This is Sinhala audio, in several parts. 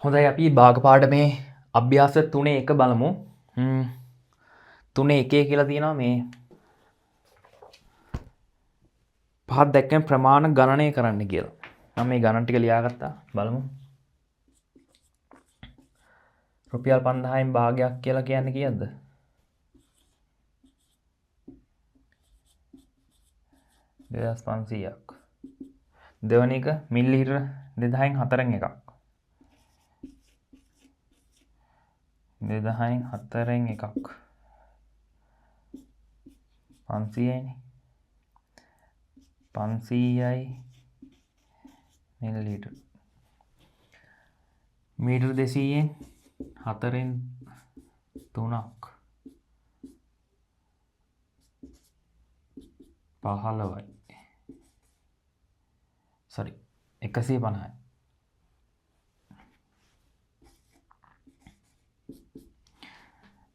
හොඳයි, අපි භාග පාඩමේ අභ්‍යාස තුනේ එක බලමු. තුනේ එකේ කියලා තියෙනවා මේ පහත් දැක්වෙන ප්‍රමාණ ගණනය කරන්න කියලා. මම මේ ගණන් ටික ලියාගත්තා, බලමු. රුපියල් 5000න් භාගයක් කියලා කියන්නේ කීයද? 2500ක්. දෙවැනි එක මිලිලීටර දෙදහයෙන් හතරෙන් එකක්. දෙදහයෙන් හතරෙන් එකක්. පන්සීයයිනේ. පන්සීයයි මිලිලීටර. මීටර දෙසීයෙන් හතරෙන් තුනක්. පහළොවයි. සොරි, එකසිය පනහයි.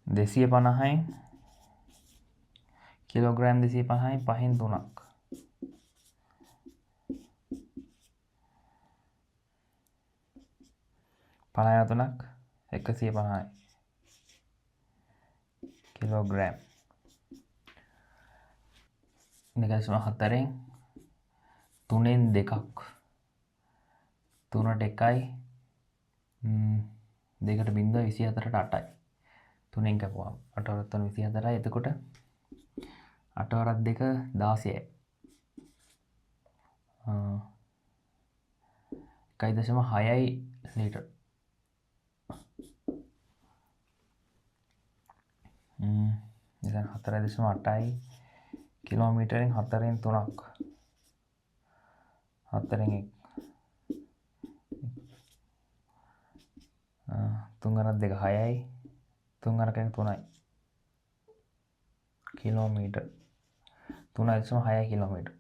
දෙසිය පනහයි කිලෝග්‍රෑම් දෙසිය පනහයි පහෙන් තුනක්. පනහය තුනක් එකසිය පනහයි කිලෝග්‍රෑම්. දෙකදශම හතරෙන් තුනෙන් දෙකක්. තුනට එකයි, දෙකට බිංදුව විසිහතරට අටයි. තුනෙන් කැපුවම අට වරක් තුන විසිහතරයි. එතකොට අට වරක් දෙක දාසයයි. එකයි දශම හයයි ලීටර්. ඉතින් හතරයි දශම අටයි කිලෝමීටරෙන් හතරෙන් තුනක්. හතරෙන් එක්. තුන් වරක් දෙක හයයි. තුන් වරක් එක තුනයි. කිලෝමීටර්. තුනයි දශම හයයි කිලෝමීටර්.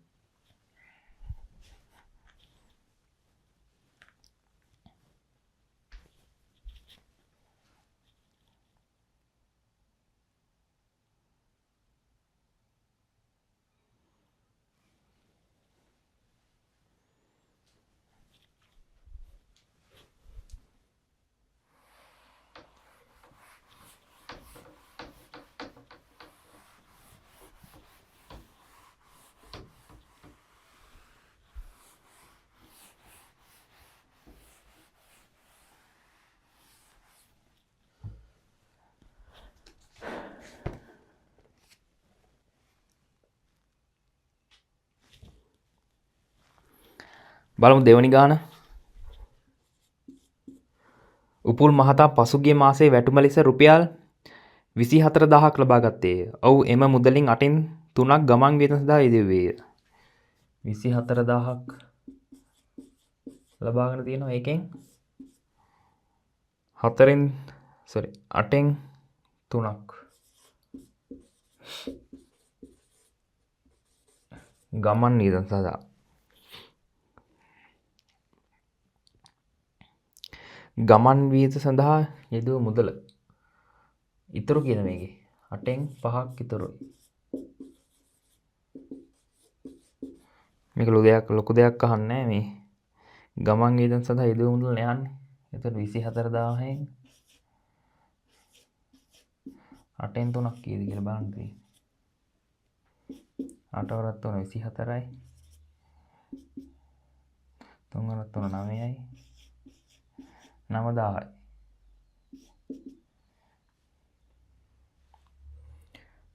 බලමු දෙවනි ගාන. උපුල් මහතා පසුගිය මාසයේ වැටුම ලෙස රුපියල් විසිහතර දහයක් ලබා ගත්තේය. ඔව් එම මුදලින් අටින් තුනක් ගමන් වියදම සඳහා යෙදුවේය. විසිහතර දහයක් ලබාගෙන තියෙනවා. ඒකෙන් හතරෙන්, සෝරි, අටෙන් තුනක් ගමන් වියදම සඳහා. ගමන් වියදම සඳහා යෙදුව මුදල ඉතුරු කියන මේකේ අටෙන් පහක් ඉතුරුයි. මේක ලොකු දෙයක් අහන්නේ නෑ. මේ ගමන් වියදම සඳහා යෙදුව මුදල නේ අහන්නේ. එතකොට විසිහතරදාහෙන් අටෙන් තුනක් කීයද කියලා බලන්න තියෙන්නේ. අට වරක් තුන විසිහතරයි. තුන් වරක් තුන නවයයි. නවදාහයි.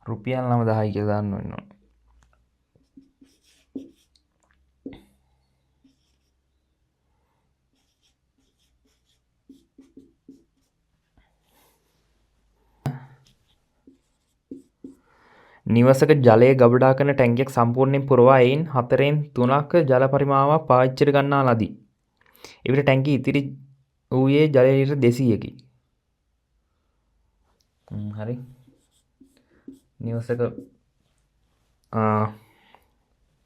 රුපියල් නවදාහයි කියලා දාන්න ඕනේ. නිවසක ජලය ගබඩා කරන ටැංකියක් සම්පූර්ණයෙන් පුරවා එයින් හතරෙන් තුනක් ජල පරිමාවක් පාවිච්චියට ගන්නා ලදී. එවිට ටැංකිය ඉතිරි වූයේ ජලය ලීටර් දෙසීයකි. හරි. නිවසක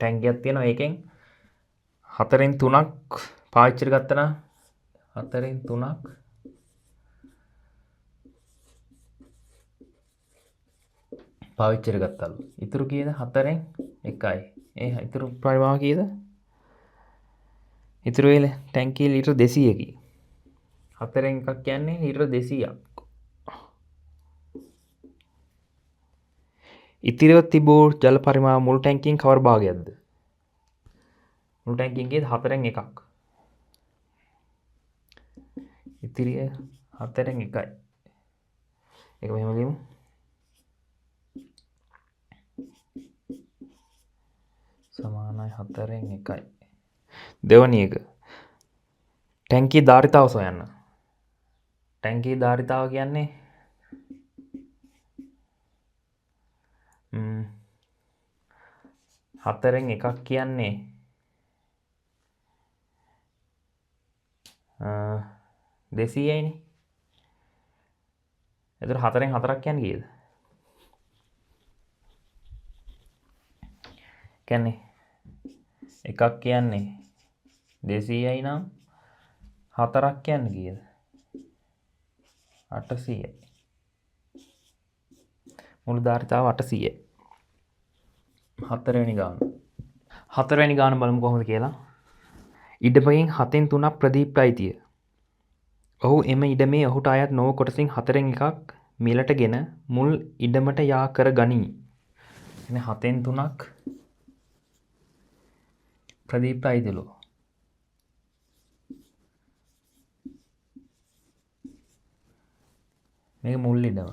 ටැංකියක් තියෙනවා. ඒකෙන් හතරෙන් තුනක් පාවිච්චියට ගත්තා නම් හතරෙන් තුනක් පාවිච්චියට ගත්තලු. ඉතුරු කීයද? හතරෙන් එකයි. ඒ ඉතුරු පරිමාව කීයද? ඉතුරු වෙල ටැංකිය ලීටර් දෙසීයකි. හතරෙන් එකක් කියන්නේ ලීටර 200ක්. ඉතිරිව තිබූ ජල පරිමාව මුළු ටැංකියෙන් කවර භාගයක්ද? මුළු ටැංකියෙන් කියද හතරෙන් එකක්. ඉතිරිය හතරෙන් එකයි. ඒක මෙහෙම ලියමු. සමානයි හතරෙන් එකයි. දෙවැනි එක. ටැංකියේ ධාරිතාව සොයන්න. ටැංකියේ ධාරිතාව කියන්නේ හතරෙන් එකක් කියන්නේ 200යිනේ. එතකොට හතරෙන් හතරක් කියන්නේ කීයද? කියන්නේ එකක් කියන්නේ 200යි නම් හතරක් කියන්නේ කීයද? 800යි. මුළු ධාරිතාව 800යි. හතරවෙනි ගාන. හතරවෙනි ගාන බලමු කොහොමද කියලා. ඉඩමකින් හතෙන් තුනක් ප්‍රදීප්ට අයිතිය. ඔහු එම ඉඩමේ ඔහුට අයත් නොවූ කොටසින් හතරෙන් එකක් මිලටගෙන මුල් ඉඩමට යා කර ගනී. එන හතෙන් තුනක් ප්‍රදීප්ට අයිතිලු. මේක මුල් ඉඩම.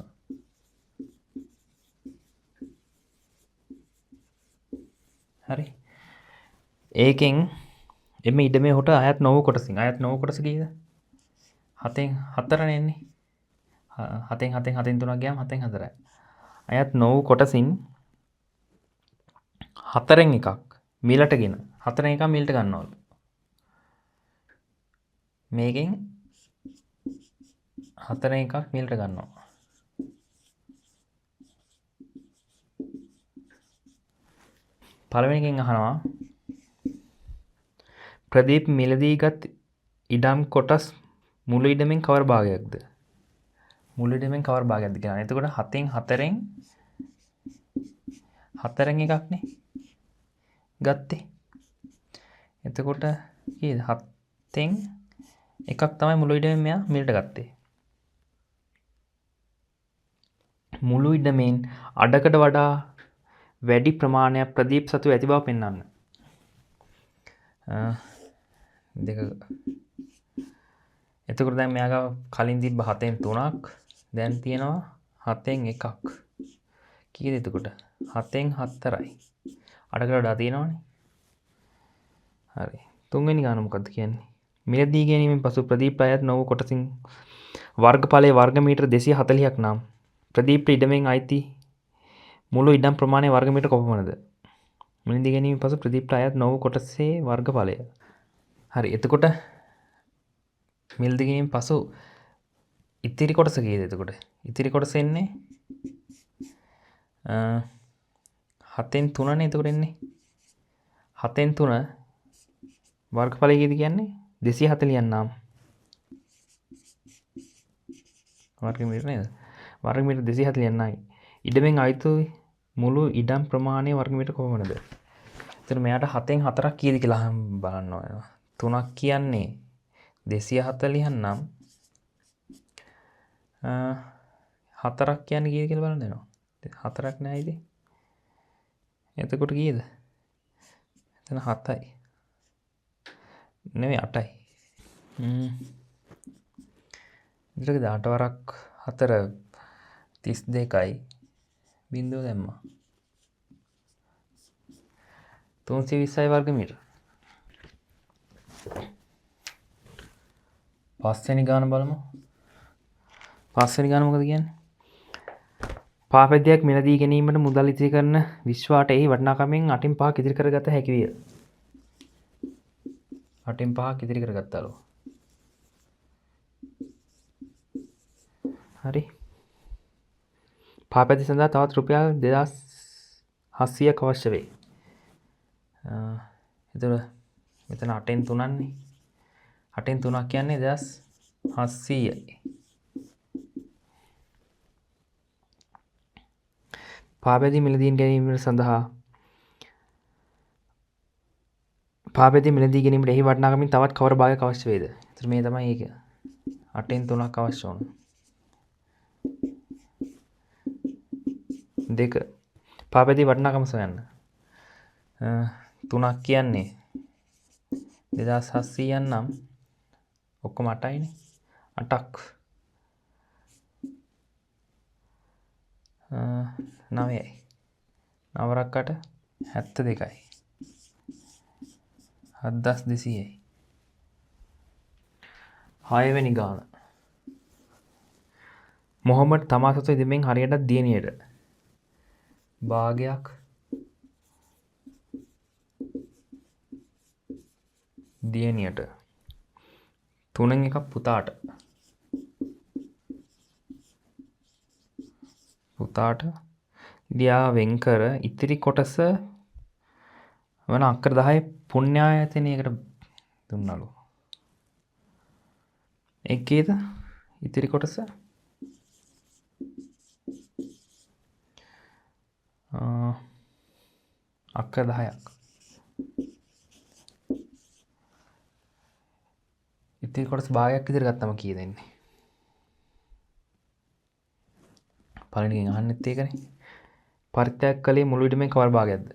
හරි. ඒකෙන් එම ඉඩමේ ඔහුට අයත් නොවූ කොටසින් අයත් නොවූ කොටස කීයද? හතෙන් හතරනේ එන්නේ. හතෙන් හතෙන් හතෙන් තුනක් ගියාම හතෙන් හතරයි. අයත් නොවූ කොටසින් හතරෙන් එකක් මිලටගෙන හතරෙන් එකක් මිලට ගන්නවලු. මේකෙන් හතරෙන් එකක් මිලට ගන්නවා. පළවෙනි එකෙන් අහනවා ප්‍රදීප් මිලදීගත් ඉඩම් කොටස් මුළු ඉඩමෙන් කවර භාගයක්ද? මුළු ඉඩමෙන් කවර භාගයක්ද කියලා. එතකොට හතෙන් හතරෙන් හතරෙන් එකක්නේ ගත්තේ. එතකොට කීයද? හතෙන් එකක් තමයි මුළු ඉඩමෙන් මෙයා මිලට ගත්තේ. මුළු ඉඩමෙන් අඩකට වඩා වැඩි ප්‍රමාණයක් ප්‍රදීප් සතු ඇති බව පෙන්වන්න. දෙක. එතකොට දැන් මෙයා ගාව කලින් තිබ්බ හතෙන් තුනක්, දැන් තියෙනවා හතෙන් එකක්. කීයද එතකොට? හතෙන් හතරයි. අඩකට වඩා තියෙනවනේ. හරි. තුන්වෙනි ගාන මොකද්ද කියන්නේ? මිලදී ගැනීමෙන් පසු ප්‍රදීප් අයත් නොවූ කොටසින් වර්ගඵලයේ වර්ග මීටර 240ක් නම් ප්‍රදීප්ට ඉඩමෙන් අයිති මුළු ඉඩම් ප්‍රමාණය වර්ග මීටර කොපමණද? මිලදී ගැනීමෙන් පසු ප්‍රදීප්ට අයත් නොවූ කොටසේ වර්ගඵලය. හරි. එතකොට මිලදී ගැනීමෙන් පසු ඉතිරි කොටස කීයද එතකොට? ඉතිරි කොටස එන්නේ හතෙන් තුනනේ එතකොට එන්නේ. හතෙන් තුන වර්ගඵලය කීයද කියන්නේ? 240ක් නම් වර්ග මීටර නේද? වර්ග මීටර 240ක් නයි. ඉඩමෙන් අයිති මුළු ඉඩම් ප්‍රමාණය වර්ග මීටර කොපමණද? එතකොට මෙයාට හතෙන් හතරක් කීයද කියලා බලන්න ඕනේ. තුනක් කියන්නේ 240ක් නම් හතරක් කියන්නේ කීයද කියලා බලන්න වෙනවා. හතරක් නෑ ඉතින්. එතකොට කීයද? එතන 7යි. නෙමෙයි 8යි. ඊට 8 වරක් 4 32යි බිංදුව දැම්මා. 320යි වර්ග මීටර. පස්වෙනි ගාන බලමු. පස්වෙනි ගාන මොකද කියන්නේ? පාපැදියක් මිලදී ගැනීමට මුදල් ඉතිරි කරන විශ්වාට එහි වටිනාකමින් අටින් පහක් ඉතිරි කරගත හැකි විය. අටින් පහක් ඉතිරි කරගත්තාලු. හරි. පාපැදි සඳහා තවත් රුපියල් 2700ක් අවශ්‍ය වේ. එතකොට මෙතන අටෙන් තුනන්නේ. අටෙන් තුනක් කියන්නේ 2700යි. පාපැදි මිලදී ගැනීම සඳහා පාපැදි මිලදී ගැනීමට එහි වටිනාකමින් තවත් කවර භාගයක් අවශ්‍ය වේද? එතකොට මේ තමයි ඒක. 8න් 3ක් අවශ්‍ය වුණා. 2. පාපැදි වටිනාකම සොයන්න. 3ක් කියන්නේ 2700ක් නම් ඔක්කොම 8යිනේ. 8ක් 9යි. නවරක් 8 72යි. 7200යි. 6 වෙනි ගාන. මොහොමඩ් තමා සතු ඉදමෙන් හරියට දියණියට භාගයක් දියණියට 3න් 1ක් පුතාට පුතාට ලියා වෙන් කර ඉතිරි කොටස වන අක්කර 10 පුණ්‍යායතනයකට දුන්නලු. ඒ කීයද ඉතිරි කොටස? අක්කර 10ක්. ඉතිරි කොටස භාගයක් විතර ගත්තම කීයද එන්නේ? පළවෙනි එකෙන් අහන්නෙත් ඒකනේ. පරිත්‍යාග කළේ මුළු ඉඩමෙන් කවර භාගයක්ද?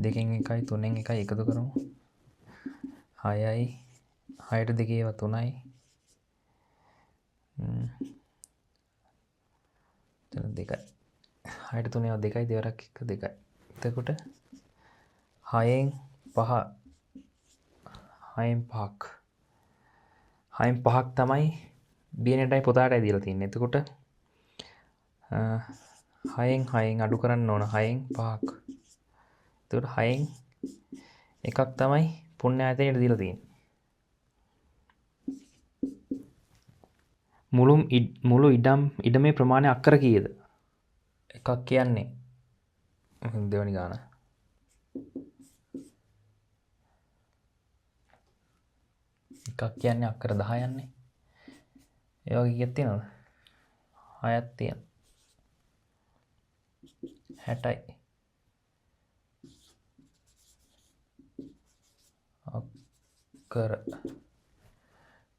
2න් 1යි 3න් 1යි එකතු කරමු. 6යි 6ට 2 ඒවා 3යි. එතන 2යි. 6ට 3 ඒවා 2යි දෙවරක් එක 2යි. එතකොට 6න් 5 6න් 5ක්. 6න් 5ක් තමයි දියණියටයි පුතාටයි දීලා තින්නේ. එතකොට 6න් 6න් අඩු කරන්න ඕන 6න් 5ක්. එතකොට 6න් එකක් තමයි පුණ්‍ය ආයතනයට දීලා තියෙන්නේ. මුළු ඉඩමේ ප්‍රමාණය අක්කර කීයද? එකක් කියන්නේ දෙවනි ගාන. එකක් කියන්නේ අක්කර 10න්නේ. ඒ වගේ කීයක් තියෙනවද? 6ක් තියෙනවා. 60යි. අක්කර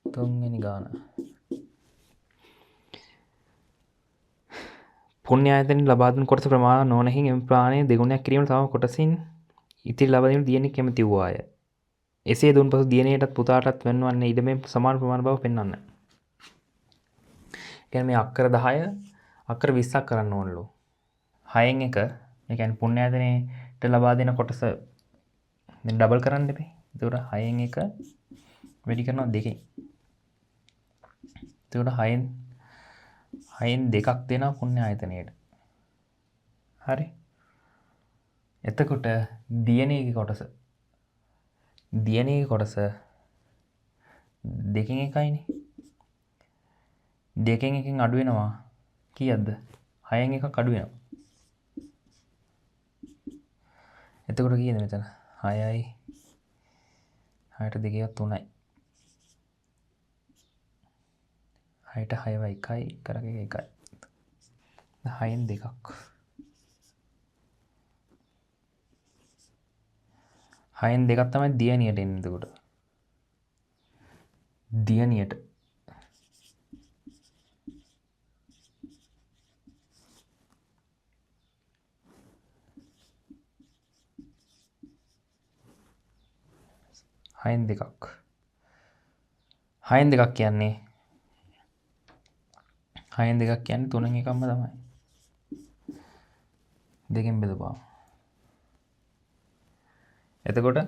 තුන්වෙනි ගාන. පුණ්‍ය ආයතනයෙන් ලබා දුන් කොටස ප්‍රමාණ නොවන එම ප්‍රමාණය දෙගුණයක් කිරීමට තම කොටසින් ඉතිරි ලබා දීමට දියණිය කැමති වූවාය. එසේ දුන් පසු දියණියටත් පුතාටත් වෙන්වන්නේ ඉඩමේ සමාන ප්‍රමාණ බව පෙන්වන්න. ඒ කියන්නේ මේ අක්කර 10 අක්කර 20ක් කරන්න ඕනලු. 6න් 1 ඒ කියන්නේ පුණ්‍ය ආයතනයට ලබා දෙන කොටස දැන් ඩබල් කරන්න එපේ. එතකොට 6න් 1 වැඩි කරනවා 2කින්. එතකොට 6න් 2ක් දෙනවා පුණ්‍ය ආයතනයට. හරි. එතකොට දියණියගේ කොටස 2කින් 1යිනේ. 2කින් 1කින් අඩු වෙනවා කීයක්ද? 6න් 1ක් අඩු වෙනවා. එතකොට කීයද මෙතන? 6යි 6ට 2 3යි. 6ට 6යි 1යි කරක 1යි. 6න් 2ක්. 6න් 2ක් තමයි දියණියට එන්නේ. එතකොට දියණියට 6න් 2ක්. 6න් 2ක් කියන්නේ 6න් 2ක් කියන්නේ 3න් 1ක්ම තමයි. දෙකෙන් බෙදපුවාම. එතකොට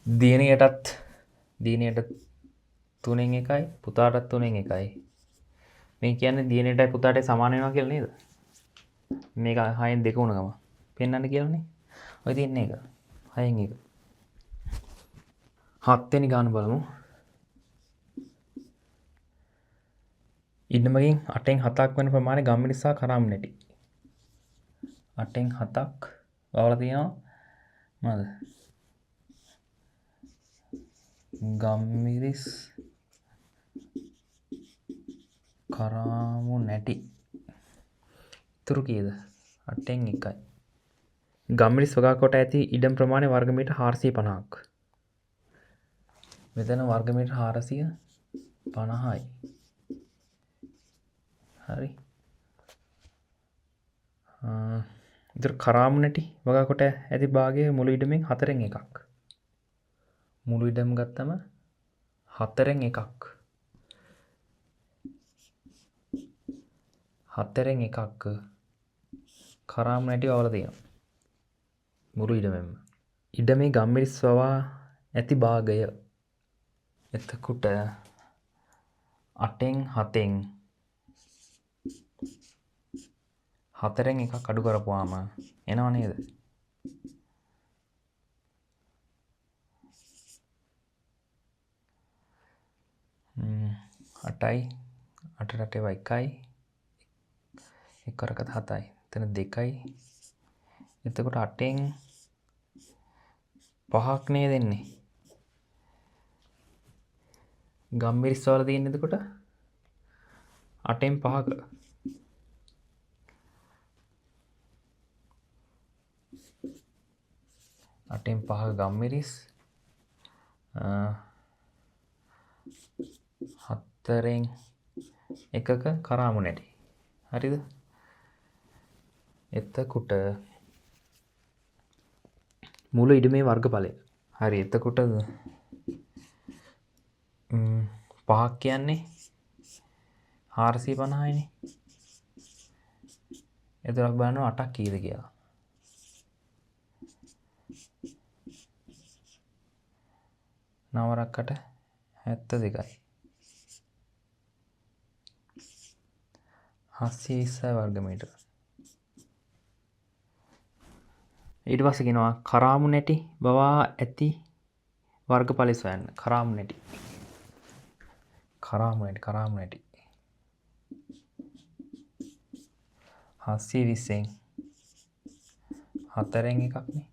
දියණියටත් 3න් 1යි පුතාටත් 3න් 1යි. මේ කියන්නේ දියණියටයි පුතාටයි සමාන වෙනවා කියලා නේද? මේක 6න් 2 වුණ ගම පෙන්වන්න කියලානේ. ඔය තියෙන්නේ ඒක. 6න් 1. 7 වෙනි ගාන බලමු. ඉඩමකින් 8න් 7ක් වෙන ප්‍රමාණය ගම්මිරිස් සහ කරාම් නැටි. 8න් 7ක් වවලා තියෙනවා මොනවද? ගම්මිරිස් කරාමු නැටි. ඉතුරු කීයද? 8න් 1යි. ගම්මිරිස් වගා කොට ඇති ඉඩම් ප්‍රමාණය වර්ග මීටර 450ක්. මෙතන වර්ග මීටර 450යි. හරි. ඉතින් කරාමු නැටි වගා කොට ඇති භාගය මුළු ඉඩමෙන් 4න් 1ක්. මුළු ඉඩම ගත්තම 4න් 1ක්. 4න් 1ක් කරාමු නැටි වවලා තියෙනවා. මුළු ඉඩමෙන්ම. ඉඩමේ ගම්මිරිස් වවා ඇති භාගය. එතකොට 8න් 7න් 4න් 1ක් අඩු කරපුවාම එනව නේද? 8යි 8ට 8 ඒවා 1යි එක් වරකට 7යි. එතන 2යි. එතකොට 8න් 5ක් නේද එන්නේ? ගම්මිරිස් වල තියෙන එතකොට 8න් 5ක. 8න් 5ක ගම්මිරිස් 4න් 1ක කරාමු නැටි. හරිද? එතකොට මුළු ඉඩමේ වර්ගඵලය. හරි. එතකොට 5ක් කියන්නේ 450යිනේ. එතකොට අපි බලනවා 8ක් කීයද කියලා. නවරක් අට 72යි. 720 වර්ග මීටර. ඊට පස්සේ කියනවා කරාමු නැටි බවා ඇති වර්ගඵලය සොයන්න. කරාමු නැටි. කරාමු නැටි කරාමු නැටි. 720න් 4න් එකක් නේ.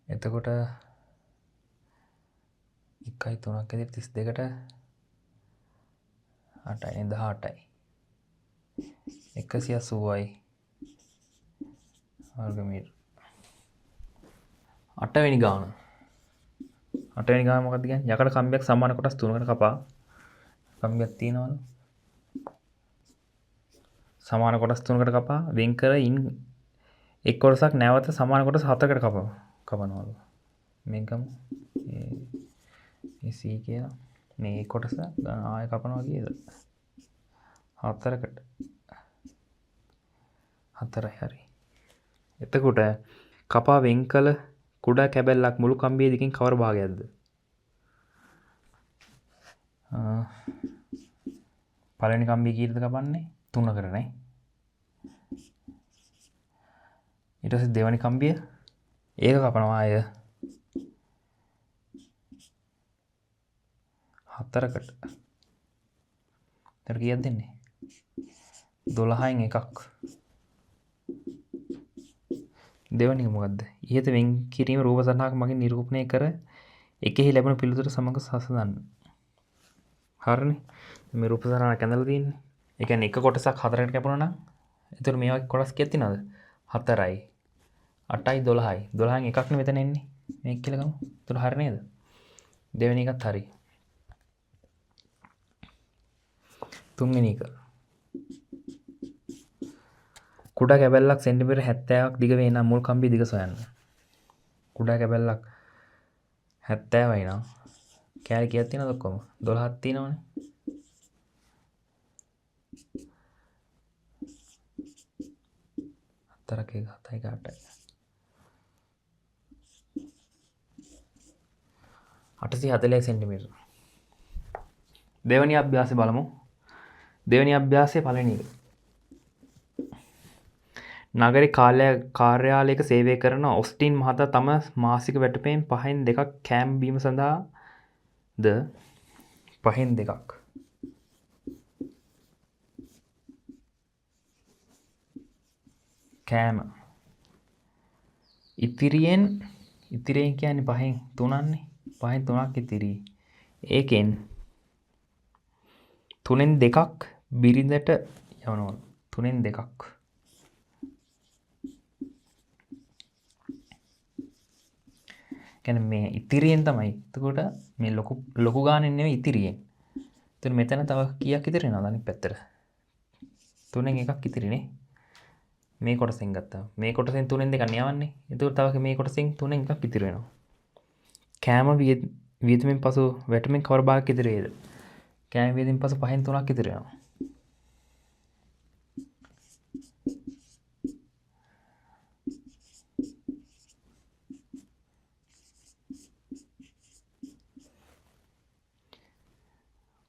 එතකොට 1යි 3ක් විතර 32ට 8යි නේ 18යි. 180යි වර්ග මීටර. 8 වෙනි ගාන. 8 වෙනි ගාන මොකද්ද කියන්නේ? යකඩ කම්බියක් සමාන කොටස් 3කට කපා කම්බියක් තියෙනවලු. සමාන කොටස් 3කට කපා වෙන් කර ඉන් එක් කොටසක් නැවත සමාන කොටස් 4කට කපනවලු. මේක ගමු. ඒ C කියලා. මේ කොටස ආයෙ කපනවා කීයද? 4කට. 4යි හරි. එතකොට කපා වෙන් කළ කුඩා කැබැල්ලක් මුළු කම්බිය දිගින් කවර භාගයක්ද? පළවෙනි කම්බිය කීයටද කපන්නේ? 3කට නේ. ඊට පස්සේ දෙවෙනි කම්බිය ඒක කපනවා ආය 4කට. එතකොට කීයක් දෙන්නේ? 12න් එකක්. දෙවෙනි එක මොකද්ද? ඉහත වෙන් කිරීම රූප සටහනක් මගින් නිරූපණය කර එකෙහි ලැබෙන පිළිතුර සමග සසඳන්න. හරිනේ. මේ රූප සටහනක් ඇඳලා තියෙන්නේ. ඒ කියන්නේ එක කොටසක් 4කට කැපුණා නම් එතකොට මේ වගේ කොටස් කීයක් තියෙනවද? 4යි 8යි 12යි. 12න් එකක් නේ මෙතන එන්නේ. මේක කියලා ගමු. එතකොට හරි නේද? දෙවෙනි එකත් හරි. තුන්වෙනි එක. කුඩා කැබැල්ලක් සෙන්ටිමීටර් 70ක් දිග වේ නම් මුල් කම්බිය දිග සොයන්න. කුඩා කැබැල්ලක් 70යි නම් කෑලි කීයක් තියෙනවද ඔක්කොම? 12ක් තියෙනවනේ. 4ක් 1 7යි 8යි. 840 සෙන්ටිමීටර්. දෙවෙනි අභ්‍යාසය බලමු. දෙවෙනි අභ්‍යාසයේ පළවෙනි එක. නගරේ කාර්යාලයක සේවය කරන ඔස්ටින් මහතා තම මාසික වැටුපෙන් 5න් 2ක් කෑම බීම සඳහා ද 5න් 2ක් කෑම ඉතිරියෙන් කියන්නේ 5න් 3න්නේ 5න් 3ක් ඉතිරි. ඒකෙන් 3න් 2ක් බිරිඳට යවනවා. 3න් 2ක් කියන්නේ මේ ඉතිරියෙන් තමයි. එතකොට මේ ලොකු ලොකු ගානෙන් නෙවෙයි ඉතිරියෙන්. එතකොට මෙතන තව කීයක් ඉතිරි වෙනවද අනිත් පැත්තට? තුනෙන් එකක් ඉතිරිනේ. මේ කොටසෙන් ගත්තා. මේ කොටසෙන් තුනෙන් දෙකක් යවන්නේ. එතකොට තව මේ කොටසෙන් තුනෙන් එකක් ඉතිරි වෙනවා. කෑම වියදමින් පසු වැටුමින් කවර භාගයක් ඉතිරි වේද? කෑම වියදමින් පසු පහෙන් තුනක් ඉතිරි වෙනවා.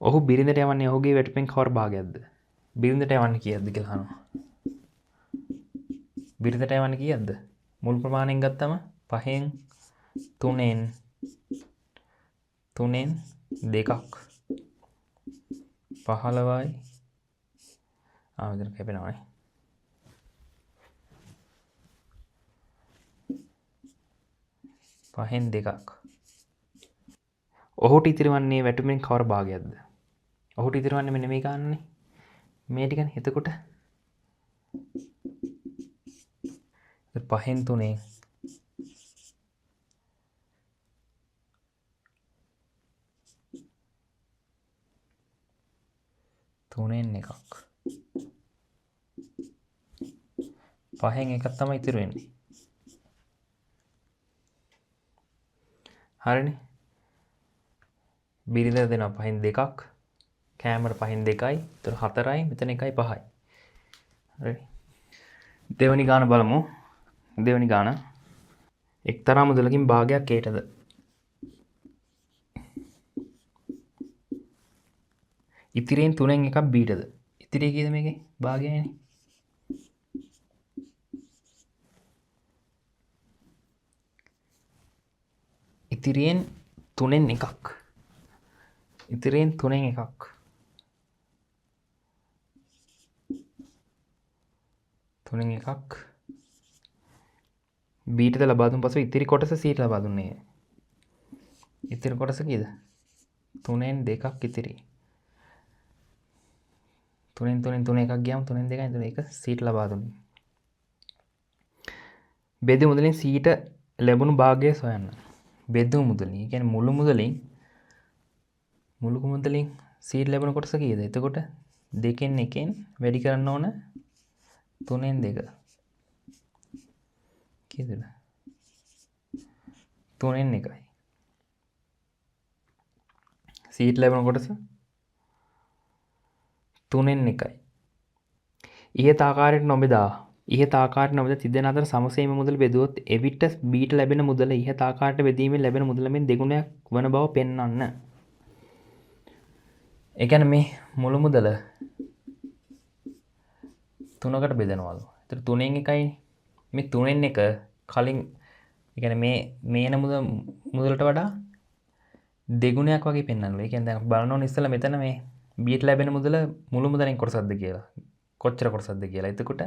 ඔහු බිරිඳට යවන්නේ ඔහුගේ වැටුපෙන් කවර භාගයක්ද? බිරිඳට යවන්නේ කීයක්ද කියලා අහනවා. බිරිඳට යවන්නේ කීයක්ද? මුල් ප්‍රමාණයෙන් ගත්තම පහෙන් තුනෙන් තුනෙන් දෙකක් 15යි. ආ මෙතන කැපෙනවානේ. පහෙන් දෙකක්. ඔහුට ඉතිරිවන්නේ වැටුපෙන් කවර භාගයක්ද? ඔහුට ඉතිරිවන්නේ මෙන්න මේ ගානනේ. මේ ටිකනේ. එතකොට පහෙන් තුනේ තුනෙන් එකක්. පහෙන් එකක් තමයි ඉතිරි වෙන්නේ. හරිනේ. බිරිඳ දෙනවා පහෙන් දෙකක්. කෑමට පහෙන් දෙකයි. එතකොට හතරයි. මෙතන එකයි පහයි. හරිනේ. දෙවෙනි ගාන බලමු. දෙවෙනි ගාන එක්තරා මුදලකින් භාගයක් ඒටද? ඉතිරියෙන් තුනෙන් එකක් බීටද? ඉතිරිය කීයද මේකේ? භාගයයිනේ. ඉතිරියෙන් තුනෙන් එකක්. ඉතිරියෙන් තුනෙන් එකක්. තුනෙන් එකක් බීටද ලබා දුන් පසු ඉතිරි කොටස සීට ලබා දුන්නේ. ඉතිරි කොටස කීයද? තුනෙන් දෙකක් ඉතිරි. තුනෙන් තුනෙන් තුන එකක් ගියාම තුනෙන් දෙකයි. එතකොට ඒක සීට ලබා දුන්නේ. බෙදු මුදලින් සීට ලැබුණු භාගය සොයන්න. බෙදු මුදලින්, ඒ කියන්නේ මුළු මුදලින්, මුළු මුදලින් සීට ලැබුණු කොටස කීයද? එතකොට දෙකෙන් එකෙන් වැඩි කරන්න ඕන තුනෙන් දෙක. කීයද? තුනෙන් එකයි. සීට ලැබුණු කොටස තුනෙන් එකයි. ඉහත ආකාරයට නොබෙදා ඉහත ආකාරයට නොබෙදා තිදෙන අතර සමසේම මුදල බෙදුවොත් එවිට බීට ලැබෙන මුදල ඉහත ආකාරයට බෙදීමෙන් ලැබෙන මුදල මෙන් දෙගුණයක් වන බව පෙන්වන්න. ඒ කියන්නේ මේ මුළු මුදල තුනකට බෙදනවලු. ඒතර තුනෙන් එකයි. මේ තුනෙන් එක කලින්, ඒ කියන්නේ මේ එන මුදලට වඩා දෙගුණයක් වගේ පෙන්වන්නලු. ඒ කියන්නේ දැන් බලන්න ඕන ඉස්සෙල්ලා මෙතන මේ බීට ලැබෙන මුදල මුළු මුදලෙන් කොටසක්ද කියලා. කොච්චර කොටසක්ද කියලා. එතකොට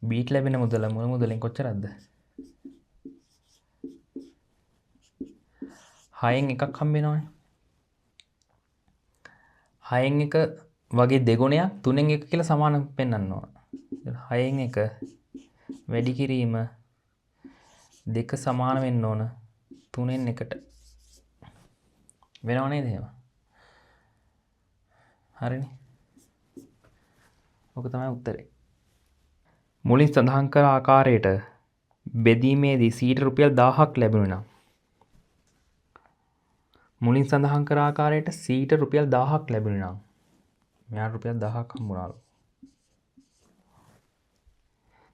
බීට ලැබෙන මුදල මුළු මුදලෙන් කොච්චරක්ද? හයෙන් එකක් හම්බ වෙනවනේ. හයෙන් එක වගේ දෙගුණයක් තුනෙන් එක කියලා සමාන පෙන්වන්න ඕන. හයෙන් එක වැඩි කිරීම දෙක සමාන වෙන්න ඕන තුනෙන් එකට. වෙනව නේද එහෙම? හරිනේ. ඔක තමයි උත්තරේ. මුලින් සඳහන් කළ ආකාරයට බෙදීමේදී සීට රුපියල් 1000ක් ලැබුණා නම්, මුලින් සඳහන් කළ ආකාරයට සීට රුපියල් 1000ක් ලැබුණා නම් මෙයාට රුපියල් 1000ක් හම්බුණාලු.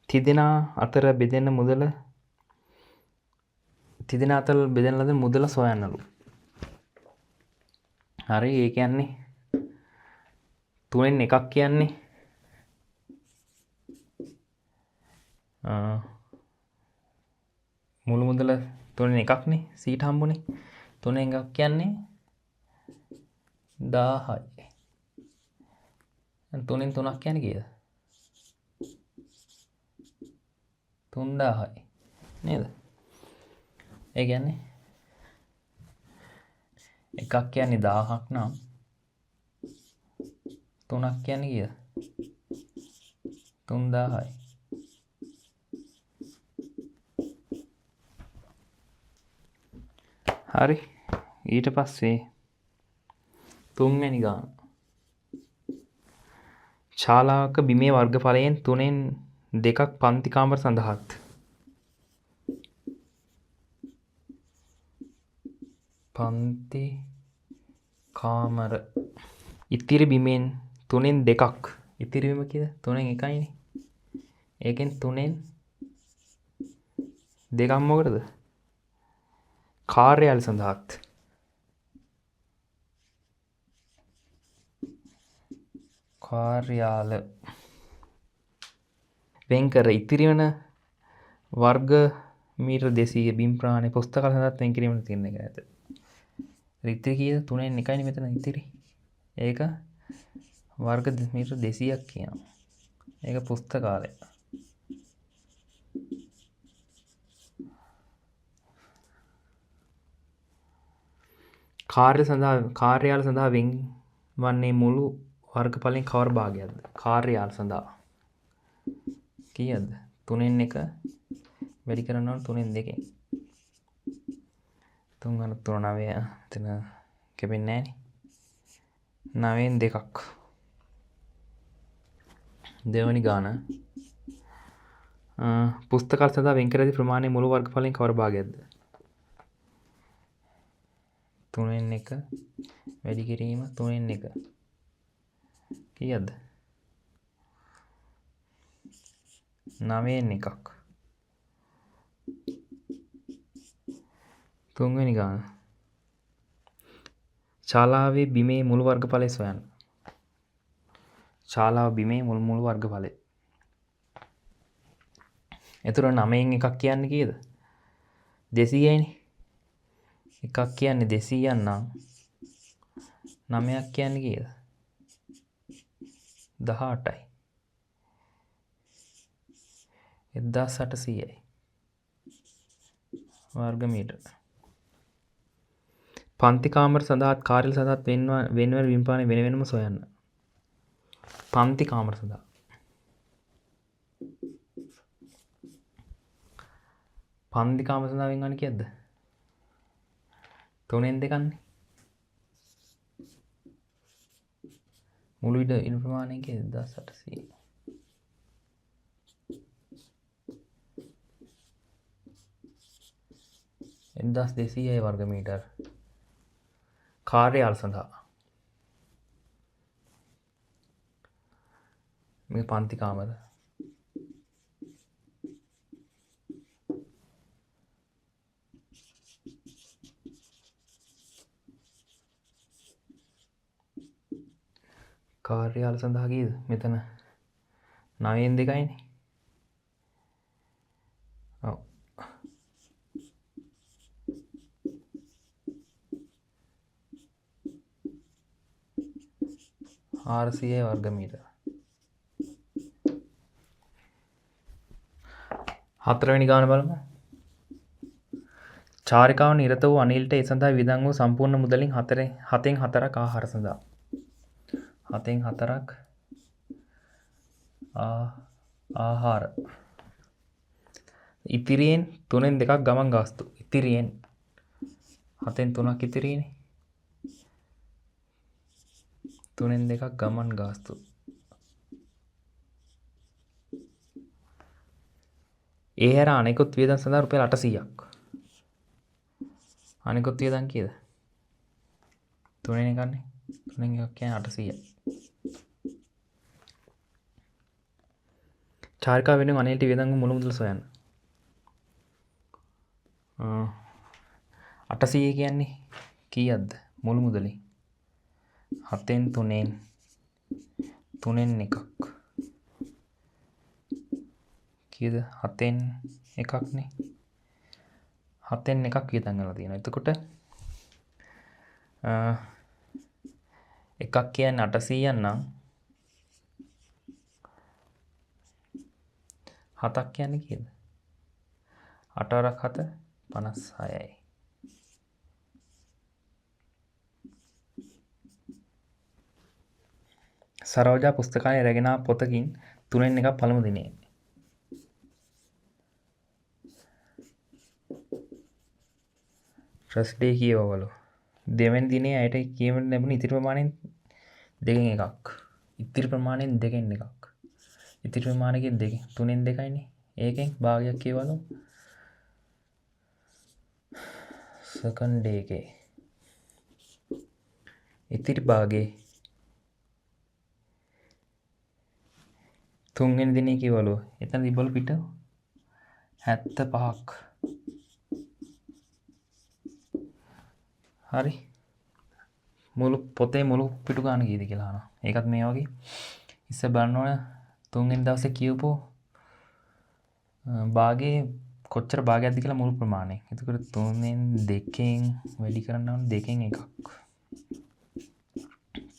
තිදෙනා අතර බෙදෙන මුදල, තිදෙනා අතර බෙදෙන ලද මුදල සොයන්නලු. හරි, ඒ කියන්නේ තුනෙන් එකක් කියන්නේ මුළු මුදල තුනෙන් එකක්නේ සීට හම්බුනේ. තුනෙන් එකක් කියන්නේ 1000යි. දැන් තුනෙන් තුනක් කියන්නේ කීයද? 3000යි නේද? ඒ කියන්නේ එකක් කියන්නේ 1000ක් නම් තුනක් කියන්නේ කීයද? 3000යි. හරි. ඊට පස්සේ තුන්වැනි ගාන. ශාලාවක බිමේ වර්ගඵලයෙන් 2 2 පන්ති කාමර සඳහාත්. පන්ති කාමර ඉතිරි බිමෙන් 3 2ක්. ඉතිරි බිම කීයද? 3 1යිනේ. ඒකෙන් 3 2ක් මොකටද? කාර්යාල සඳහාත්. කාර්යාල වෙන් කර ඉතිරි වන වර්ග මීටර 200 බිම් ප්‍රමාණය පුස්තකාල සඳහාත් වෙන් කිරීමට තීරණය කර ඇත. ඉතිරි කීයද? 3 1යිනේ මෙතන ඉතිරි. ඒක වර්ග මීටර 200ක් කියනවා. ඒක පුස්තකාලය. කාර්යාල සඳහා වෙන් වන්නේ මුළු වර්ගඵලයෙන් කවර භාගයක්ද? කාර්යාල සඳහා කීයද? 3 1 වැඩි කරන්න ඕන 3 2. 3 අන 3 9 එතන කැපෙන්නේ නෑනේ. 9 2ක්. දෙවනි ගාන. පුස්තකාල සඳහා වෙන් කර ඇති ප්‍රමාණය මුළු වර්ගඵලයෙන් කවර භාගයක්ද? 3 1 වැඩි කිරීම 3 1 කීයද? 9 1ක්. තුන්වෙනි ගාන. ශාලාවේ බිමේ මුළු වර්ගඵලය සොයන්න. ශාලාව බිමේ මුළු වර්ගඵලය. එතකොට 9 1ක් කියන්නේ කීයද? 200යිනේ. එකක් කියන්නේ 200ක් නම් 9ක් කියන්නේ කීයද? 18යි. 1800යි වර්ග මීටර. පන්ති කාමර සඳහාත් කාර්යාල සඳහාත් වෙන වෙන බිම් ප්‍රමාණය වෙන වෙනම සොයන්න. පන්ති කාමර සඳහා. පන්ති කාමර සඳහා වෙන් වන්නේ කීයද? 3 2න්නේ. මුළු ඉඩ ප්‍රමාණය කීයද? 1800. 1200යි වර්ග මීටර. කාර්යාල සඳහා. මේ පන්ති කාමර. කාර්යාල සඳහා කීයද? මෙතන 9 2යිනේ. ඔව්. 400 වර්ග මීටර. හතරවෙනි ගාන බලමු. චාරිකාව නිරත වූ අනිල්ට ඒ සඳහා වියදම් වූ සම්පූර්ණ මුදලින් 7න් 4ක් ආහාර සඳහා. 7න් 4ක් ආහාර. ඉතිරියෙන් 3න් 2ක් ගමන් ගාස්තු. ඉතිරියෙන් 7න් 3ක් ඉතිරිනේ. 3න් 2ක් ගමන් ගාස්තු. ඒ හැර අනෙකුත් වියදම් සඳහා රුපියල් 800ක්. අනෙකුත් වියදම් කීයද? 3න් එකන්නේ. 3න් එකක් කියන්නේ 800යි. චාරිකාව වෙනුවෙන් අනිල්ට වියදම් වූ මුළු මුදල සොයන්න. 800 කියන්නේ කීයක්ද මුළු මුදලේ? 7න් 3න් 3න් 1ක්. කීයද? 7න් 1ක්නේ. 7න් 1ක් වියදම් වෙලා තියෙනවා. එතකොට එකක් කියන්නේ 800ක් නම් 7ක් කියන්නේ කීයද? 8 වරක් 7 56යි. සරෝජා පුස්තකාලය රැගෙන ආ පොතකින් 3න් 1ක් පළමු දිනේ. ෆස්ට් ඩේ කියවවලු. දෙවෙනි දිනේ ඇයට කියවන්න ලැබුණ ඉතිරි ප්‍රමාණයෙන් දෙකෙන් එකක්. ඉතිරි ප්‍රමාණයෙන් දෙකෙන් එකක්. ඉතිරි ප්‍රමාණයකින් දෙක තුනෙන් දෙකයිනේ. ඒකෙන් භාගයක් කියවලු. සෙකන්ඩ් ඩේ එකේ ඉතිරි භාගේ තුන්වෙනි දිනේ කියවලු. එතන තිබ්බලු පිට 75ක්. හරි. මුළු පොතේ මුළු පිටු ගාන කීයද කියලා අහනවා. ඒකත් මේ වගේ. ඉස්සර බලන්න ඕන තුන්වෙනි දවසේ කියවපු භාගේ කොච්චර භාගයක්ද කියලා මුළු ප්‍රමාණය. එතකොට තුනෙන් දෙකෙන් වැඩි කරන්න ඕන දෙකෙන් එකක්.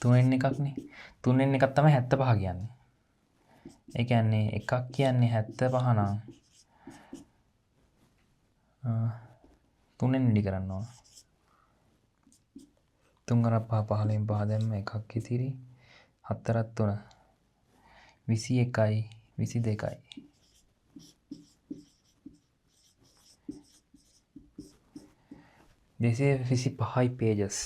තුනෙන් එකක්නේ. තුනෙන් එකක් තමයි 75 කියන්නේ. ඒ කියන්නේ එකක් කියන්නේ 75 නම් තුනෙන් වැඩි කරන්න ඕන. තුන් හතරක් පහ පහළොවෙන් පහ දැම්ම එකක් ඉතිරි. හතරක් තුන විසි එකයි විසි දෙකයි. 225යි පේජස්.